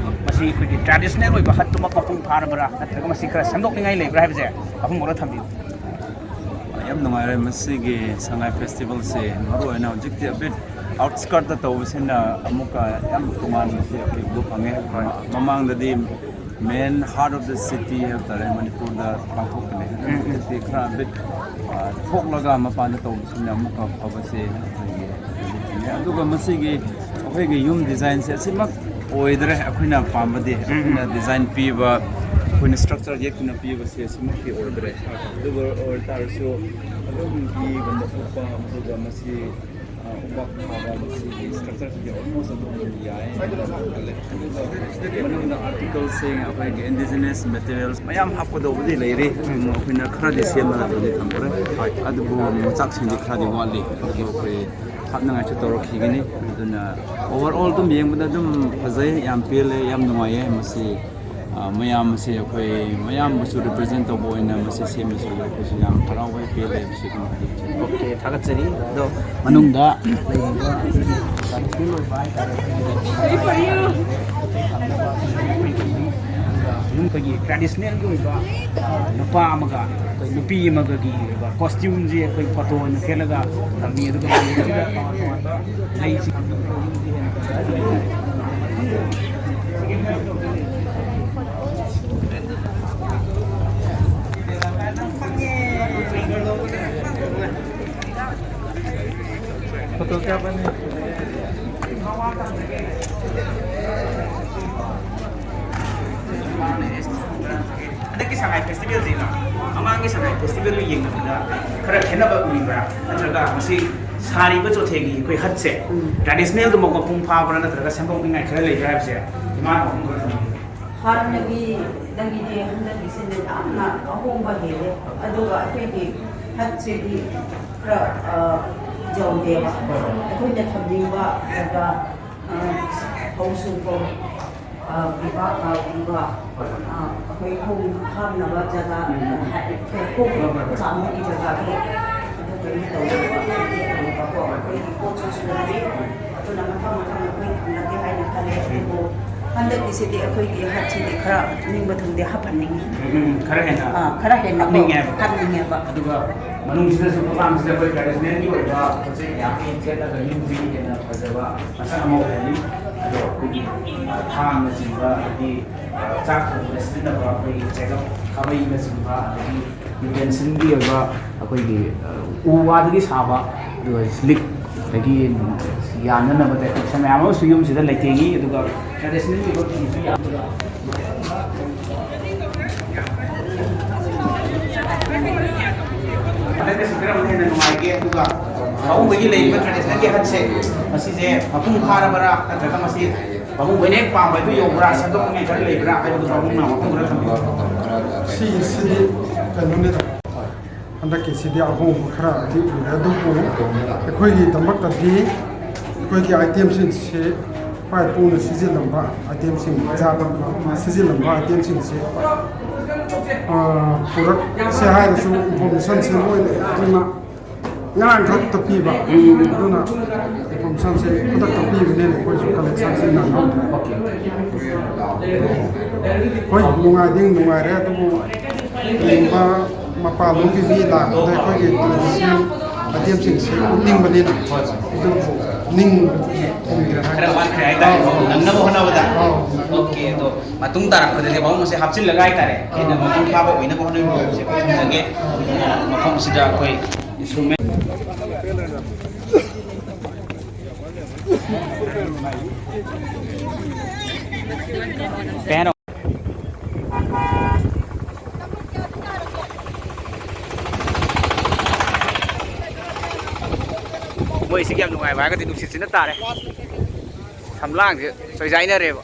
ꯃꯁꯤ ꯑꯩꯈꯣꯏꯒꯤ traditional ꯑꯣꯏꯕ ꯍꯠꯇꯨꯃꯛ ꯃꯄꯨꯡ ꯐꯥꯔꯕ꯭ꯔꯥ, ꯅꯠꯇ꯭ꯔꯒ ꯃꯁꯤ ꯈꯔ ꯁꯦꯝꯗꯣꯛꯅꯤꯡꯉꯥꯏ ꯂꯩꯕ꯭ꯔꯥ ꯍꯥꯏꯕꯁꯦ ꯄꯥꯕꯨꯡ ꯈꯔ ꯊꯝꯕꯤꯌꯨ꯫ ꯌꯥꯝ ꯅꯨꯡꯉꯥꯏꯔꯦ꯫ ꯃꯁꯤꯒꯤ ꯁꯉꯥꯏ festival ꯁꯦ ꯃꯔꯨꯑꯣꯏꯅ ꯍꯧꯖꯤꯛꯇꯤ a bit outskirt ꯇ ꯇꯧꯕꯁꯤꯅ ꯑꯃꯨꯛꯀ ꯌꯥꯝ ꯇꯣꯉꯥꯟꯕꯁꯦ ꯑꯩꯈꯣꯏ ꯎꯕ ꯐꯪꯉꯦ꯫ ꯍꯣꯏ꯫ ꯃꯃꯥꯡꯗꯗꯤ main heart of the city ꯍꯥꯏꯕ ꯇꯥꯔꯦ, ꯃꯅꯤꯄꯨꯔꯗ ꯄꯥꯡꯊꯣꯛꯄꯅꯦ꯫ ꯎꯝ, ꯎꯝ꯫ ꯍꯧꯖꯤꯛꯇꯤ ꯈꯔ a bit, ꯑ, ꯊꯣꯛꯂꯒ ꯃꯄꯥꯟꯗ ꯇꯧꯕꯁꯤꯅ ꯑꯃꯨꯛꯀ ꯐꯕꯁꯦ ꯑꯩꯈꯣꯏꯒꯤ ꯍꯧꯖꯤꯛꯇꯤꯅꯦ꯫ ꯑꯗꯨꯒ ꯃꯁꯤꯒꯤ ꯑꯩꯈꯣꯏꯒꯤ ꯌꯨꯝ design ꯁꯦ ꯑꯁꯤꯃꯛ ꯑꯣꯏꯗ꯭ꯔꯦ ꯑꯩꯈꯣꯏꯅ ꯄꯥꯝꯕꯗꯤ꯫ ꯎꯝ, ꯎꯝ꯫ ꯑꯩꯈꯣꯏꯅ design ꯄꯤꯕ ꯑꯩꯈꯣꯏꯅ ꯁ꯭ꯇ꯭ꯔꯛꯆꯔ ꯌꯦꯛꯇꯨꯅ ꯄꯤꯕꯁꯦ ꯁꯤꯃꯛꯇꯤ ꯑꯣꯏꯗ꯭ꯔꯦ꯫ ꯑꯗꯨꯕꯨ ꯑꯣꯏꯇꯥꯔꯁꯨ ꯑꯗꯨꯝ ꯏꯒꯨꯝꯕ ꯎꯞꯄ, ꯑꯗꯨꯒ ꯃꯁꯤ, ꯑ, ꯎꯕꯥꯛ ꯊꯥꯕ, ꯃꯁꯤꯒꯤ ꯁ꯭ꯇ꯭ꯔꯛꯆꯔꯁꯤꯗꯤ ꯑꯣꯜꯃꯣꯁ ꯑꯗꯨꯝ ꯌꯥꯏ ꯍꯥꯏꯅ ꯈꯜꯂꯦ꯫ ꯑꯗꯨꯒ ꯃꯅꯨꯡꯗ ꯑꯥꯔꯇꯤꯀꯜꯁꯤꯡ, ꯑꯩꯈꯣꯏꯒꯤ ꯏꯟꯗꯤꯖꯤꯅꯁ ꯃꯦꯇꯔꯤꯌꯦꯜꯁ ꯃꯌꯥꯝ ꯍꯥꯞꯀꯗꯧꯕꯗꯤ ꯂꯩꯔꯤ꯫ ꯑꯩꯈꯣꯏꯅ ꯈꯔꯗꯤ ꯁꯦꯝꯃꯒ ꯑꯗꯨꯝꯗꯤ ꯊꯝꯈ꯭ꯔꯦ꯫ ꯑꯗꯨꯕꯨ ꯃꯆꯥꯛꯁꯤꯡꯗꯤ ꯈꯔꯗꯤ ꯋꯥꯠꯂꯤ꯫ ꯑꯗꯨꯕꯨ ꯑꯩꯈꯣꯏ ꯍꯥꯞꯅꯉꯥꯏꯁꯨ ꯇꯧꯔꯛꯈꯤꯒꯅꯤ꯫ ꯑꯗꯨꯅ ꯑꯣꯚꯔ ꯑꯣꯜ ꯑꯗꯨꯝ ꯌꯦꯡꯕꯗ ꯑꯗꯨꯝ ꯐꯖꯩ, ꯌꯥꯝ ꯄꯦꯜꯂꯦ, ꯌꯥꯝ ꯅꯨꯡꯉꯥꯏꯌꯦ꯫ ꯃꯁꯤ, ꯑ, ꯃꯌꯥꯝ ꯑꯁꯤ ꯑꯩꯈꯣꯏ ꯃꯌꯥꯝꯕꯨꯁꯨ ꯔꯤꯄ꯭ꯔꯖꯦꯟ ꯇꯧꯕ ꯑꯣꯏꯅ ꯃꯁꯤ ꯁꯦꯝꯕꯁꯤꯗ ꯑꯩꯈꯣꯏꯁꯨ ꯌꯥꯝ ꯍꯔꯥꯎꯕ ꯄꯦꯜꯂꯦ꯫ ꯃꯁꯤ ꯑꯗꯨꯝ ꯍꯥꯏꯖꯅꯤꯡꯉꯤ꯫ ꯑꯣꯀꯦ, ꯊꯥꯒꯠꯆꯔꯤ꯫ ꯑꯗꯣ ꯃꯅꯨꯡꯗ ꯂꯩꯔꯤꯕ ꯑꯩꯈꯣꯏꯒꯤ ꯇ꯭ꯔꯥꯗꯤꯁꯅꯦꯜ ꯑꯣꯏꯕ ꯍꯥꯏꯇꯥꯔꯦ, ꯑꯩꯈꯣꯏꯒꯤ ꯌꯨꯝ ꯑꯩꯈꯣꯏꯒꯤ ꯇ꯭ꯔꯥꯗꯤꯁꯅꯦꯜꯒꯤ ꯑꯣꯏꯕ, ꯑ, ꯅꯨꯄꯥ ꯑꯃꯒ ꯑꯩꯈꯣꯏ ꯅꯨꯄꯤ ꯑꯃꯒꯒꯤ ꯑꯣꯏꯕ ꯀꯣꯁꯇ꯭ꯌꯨꯝꯁꯤ ꯑꯩꯈꯣꯏ ꯐꯣꯇꯣ ꯑꯣꯏꯅ ꯊꯦꯠꯂꯒ ꯊꯝꯃꯤ꯫ ꯑꯗꯨꯒ ꯃꯅꯨꯡꯁꯤꯗ ꯇꯣꯉꯥꯟ ꯇꯣꯉꯥꯟꯕ ꯂꯩꯁꯤꯡ ꯐꯣꯇꯣ ꯀꯥꯞꯄꯅꯤ꯫ ꯍꯟꯗꯛꯀꯤ ꯁꯉꯥꯏ ꯐꯦꯁꯇꯤꯚꯦꯜꯁꯤꯒ ꯃꯃꯥꯡꯒꯤ ꯁꯉꯥꯏ ꯐꯦꯁꯇꯤꯚꯦꯜꯒ ꯌꯦꯡꯅꯕꯗ ꯈꯔ ꯈꯦꯠꯅꯕ ꯎꯕꯤꯕ꯭ꯔꯥ? ꯅꯠꯇ꯭ꯔꯒ ꯃꯁꯤ ꯁꯥꯔꯤꯕ ꯆꯣꯊꯦꯒꯤ ꯑꯩꯈꯣꯏ ꯍꯠꯁꯦ ꯎꯝ꯫ ꯇ꯭ꯔꯦꯗꯤꯁꯅꯦꯜꯗꯨꯃꯛ ꯃꯄꯨꯡ ꯐꯥꯕ꯭ꯔꯥ, ꯅꯠꯇ꯭ꯔꯒ ꯁꯦꯝꯗꯣꯛꯅꯤꯡꯉꯥꯏ ꯈꯔ ꯂꯩꯕ꯭ꯔꯥ ꯍꯥꯏꯕꯁꯦ ꯏꯃꯥꯅ ꯋꯥꯐꯝ ꯈꯔ ꯊꯝꯕꯤꯌꯨ꯫ ꯍꯥꯟꯅꯒꯤꯗꯒꯤꯗꯤ ꯍꯟꯗꯛꯀꯤꯁꯤꯅ ꯌꯥꯝꯅ ꯑꯍꯣꯡꯕ ꯍꯦꯜꯂꯦ꯫ ꯑꯗꯨꯒ ꯑꯩꯈꯣꯏꯒꯤ ꯍꯠꯁꯤꯗꯤ ꯈꯔ, ꯑ, ꯌꯧꯗꯦꯕ꯫ ꯑꯩꯈꯣꯏꯅ ꯊꯝꯅꯤꯡꯕ ꯖꯒꯥ, ꯑ, ꯐꯧ ꯁꯨꯐꯝ, ꯑ, ꯂꯩꯕꯥꯛ ꯀꯥꯎꯕꯤꯕ, ꯑ, ꯑꯩꯈꯣꯏ ꯈꯣꯡ ꯍꯥꯝꯅꯕ ꯖꯒꯥ, ꯎꯝ꯫ ꯍꯥꯏꯗꯤ ꯈꯣꯡ ꯍꯣꯏ, ꯍꯣꯏ, ꯍꯣꯏ꯫ ꯆꯥꯝꯕꯒꯤ ꯖꯒꯥꯗꯣ ꯑꯗꯨ ꯀꯩꯅꯣ ꯇꯧꯋꯦꯕ, ꯇꯧꯋꯦꯕꯀꯣ꯫ ꯑꯩꯈꯣꯏꯒꯤ ꯄꯣꯠꯁꯨ ꯁꯨꯗꯦ꯫ ꯑꯗꯨꯅ ꯃꯊꯪ ꯃꯊꯪ ꯑꯩꯈꯣꯏ ꯊꯝꯂꯒꯦ ꯍꯥꯏꯅ ꯈꯜꯂꯦ꯫ ꯑꯗꯨꯕꯨ ꯍꯟꯗꯛꯀꯤꯁꯤꯗꯤ ꯑꯩꯈꯣꯏꯒꯤ ꯍꯠꯁꯤꯗꯤ ꯈꯔ ꯅꯤꯡꯕ ꯊꯨꯡꯗꯦ, ꯍꯥꯞꯍꯟꯅꯤꯡꯉꯤ꯫ ꯎꯝ, ꯈꯔ ꯍꯦꯟꯅ ꯑꯥ, ꯈꯔ ꯍꯦꯟꯅ ꯍꯥꯞꯅꯤꯡꯉꯦ ꯍꯥꯏꯕꯀꯣ꯫ ꯍꯥꯞꯅꯤꯡꯉꯦꯕ꯫ ꯑꯗꯨꯒ ꯃꯅꯨꯡꯁꯤꯗꯁꯨ ꯐꯛꯂꯥꯡꯁꯤꯗ ꯑꯩꯈꯣꯏ ꯇ꯭ꯔꯦꯗꯤꯁꯅꯦꯜꯒꯤ ꯑꯣꯏꯕ ꯄꯣꯠ ꯆꯩ ꯃꯌꯥꯝ ꯊꯦꯠꯂꯒ ꯌꯨꯝꯁꯤꯒꯤ ꯍꯦꯟꯅ ꯐꯖꯕ ꯃꯁꯛ ꯑꯃ ꯑꯣꯏꯍꯜꯂꯤ꯫ ꯑꯗꯣ ꯑꯩꯈꯣꯏꯒꯤ, ꯑ, ꯊꯥꯡꯅꯆꯤꯡꯕ, ꯑꯗꯒꯤ, ꯑ, ꯆꯥꯛ ꯊꯣꯡꯕꯗ ꯁꯤꯖꯤꯟꯅꯕ ꯑꯩꯈꯣꯏꯒꯤ ꯆꯦꯒꯞ, ꯈꯥꯕꯩꯅꯆꯤꯡꯕ, ꯑꯗꯒꯤ ꯌꯨꯇꯦꯟꯁꯤꯜꯒꯤ ꯑꯣꯏꯕ ꯑꯩꯈꯣꯏꯒꯤ, ꯑ, ꯎ ꯋꯥꯗꯒꯤ ꯁꯥꯕ, ꯑꯗꯨꯒ ꯂꯤꯛ, ꯑꯗꯒꯤ ꯌꯥꯟꯅꯅꯕ decoration ꯃꯌꯥꯝ ꯑꯃꯁꯨ ꯌꯨꯝꯁꯤꯗ ꯂꯩꯇꯦꯡꯉꯤ꯫ ꯑꯗꯨꯒ ꯇ꯭ꯔꯦꯗꯤꯁꯅꯦꯜꯒꯤ ꯑꯣꯏꯕ ꯐꯤꯁꯨ ꯌꯥꯝꯅ ꯍꯟꯗꯛꯀꯁꯤ ꯀꯔꯝꯕꯅ ꯍꯦꯟꯅ ꯅꯨꯡꯉꯥꯏꯒꯦ? ꯑꯗꯨꯒ ꯄꯥꯕꯨꯡꯈꯣꯏꯒꯤ ꯂꯩꯔꯤꯕ ꯇ꯭ꯔꯦꯗꯤꯁꯅꯦꯜꯒꯤ ꯍꯠꯁꯦ, ꯃꯁꯤꯁꯦ ꯃꯄꯨꯡ ꯐꯥꯔꯕ꯭ꯔꯥ, ꯅꯠꯇ꯭ꯔꯒ ꯃꯁꯤ ꯄꯥꯕꯨꯡꯈꯣꯏꯅ ꯍꯦꯛ ꯄꯥꯝꯕ ꯑꯗꯨ ꯌꯧꯕ꯭ꯔꯥ, ꯁꯦꯝꯗꯣꯛꯅꯤꯡꯉꯥꯏ ꯈꯔ ꯂꯩꯕ꯭ꯔꯥ ꯍꯥꯏꯕꯗꯨꯁꯨ ꯄꯥꯕꯨꯡꯅ ꯃꯐꯝ ꯈꯔ ꯊꯝꯕꯤꯌꯨ꯫ ꯁꯤꯒꯤꯁꯤꯗꯤ ꯀꯩꯅꯣꯅꯤꯗ, ꯍꯟꯗꯛꯀꯤꯁꯤꯗꯤ ꯑꯍꯣꯡꯕ ꯈꯔꯗꯤ ꯎꯔꯦ, ꯑꯗꯨꯕꯨ ꯑꯩꯈꯣꯏꯒꯤꯗꯃꯛꯇꯗꯤ ꯑꯩꯈꯣꯏꯒꯤ ꯑꯥꯏꯇꯦꯝꯁꯤꯡꯁꯤ ꯏꯄꯥ ꯏꯄꯨꯅ ꯁꯤꯖꯤꯜꯂꯝꯕ ꯑꯥꯏꯇꯦꯝꯁꯤꯡ, ꯖꯥꯠ ꯁꯤꯖꯤꯜꯂꯝꯕ ꯑꯥꯏꯇꯦꯝꯁꯤꯡꯁꯤ, ꯑ, ꯄꯨꯔꯛꯁꯦ ꯍꯥꯏꯔꯁꯨ ꯏꯟꯐꯣꯔꯃꯦꯁꯟꯁꯦ ꯂꯣꯏꯅ ꯌꯥꯝꯅ ꯉꯔꯥꯡ ꯈꯛꯇ ꯄꯤꯕ, ꯑꯗꯨꯅ ꯏꯟꯐꯣꯔꯃꯦꯁꯟꯁꯦ ꯈꯨꯗꯛꯇ ꯄꯤꯕꯅꯤꯅ ꯑꯩꯈꯣꯏꯁꯨ ꯀꯂꯦꯛꯁꯟꯁꯦ ꯅꯪꯍꯧꯗ꯭ꯔꯦ꯫ ꯍꯣꯏ, ꯅꯨꯡꯉꯥꯏꯗꯤ ꯅꯨꯡꯉꯥꯏꯔꯦ, ꯑꯗꯨꯕꯨ ꯀꯔꯤꯒꯨꯝꯕ ꯃꯄꯥꯟꯂꯣꯝꯒꯤ ꯃꯤ ꯂꯥꯛꯄꯗ ꯑꯩꯈꯣꯏꯒꯤ ꯇ꯭ꯔꯦꯗꯤꯁꯅꯦꯜ ꯑꯥꯏꯇꯦꯝꯁꯤꯡꯁꯦ ꯎꯠꯅꯤꯡꯕꯅꯤꯅ, ꯑꯗꯨꯕꯨ ꯅꯤꯡ ꯊꯨꯡꯗ꯭ꯔꯦ ꯈꯔ ꯍꯥꯏꯇꯥꯔꯦ꯫ ꯋꯥꯠꯈ꯭ꯔꯦ ꯍꯥꯏꯇꯥꯔꯦ, ꯑꯧ, ꯑꯧ, ꯅꯪꯅꯕ ꯍꯣꯠꯅꯕꯗ꯫ ꯑꯧ, ꯅꯪꯅꯕ ꯑꯣꯀꯦ, ꯑꯗꯣ ꯃꯇꯨꯡ ꯇꯥꯔꯛꯄꯗꯗꯤ ꯄꯥꯕꯨꯡ ꯑꯁꯦ ꯍꯥꯞꯆꯤꯜꯂꯒ ꯍꯥꯏꯇꯥꯔꯦ, ꯍꯦꯟꯅ ꯃꯄꯨꯡ ꯐꯥꯕ ꯑꯣꯏꯅꯕ ꯍꯣꯠꯅꯕꯤꯌꯨ ꯍꯥꯏꯕꯁꯦ ꯑꯩꯈꯣꯏ ꯊꯝꯖꯒꯦ꯫ ꯑꯗꯨꯅ ꯃꯐꯝꯁꯤꯗ ꯑꯩꯈꯣꯏ ꯏꯟꯁꯇ꯭ꯔꯨꯃꯦꯟ ꯀꯩ ꯍꯥꯏꯅꯣ? ꯃꯣꯏꯁꯤꯒꯤ ꯌꯥꯝ ꯅꯨꯡꯉꯥꯏꯕ ꯍꯥꯏꯔꯒꯗꯤ ꯅꯨꯡꯁꯤꯠꯁꯤꯅ ꯇꯥꯔꯦ꯫ ꯁꯝꯂꯥꯡꯁꯦ ꯆꯣꯏꯖꯥꯏꯅꯔꯦꯕ꯫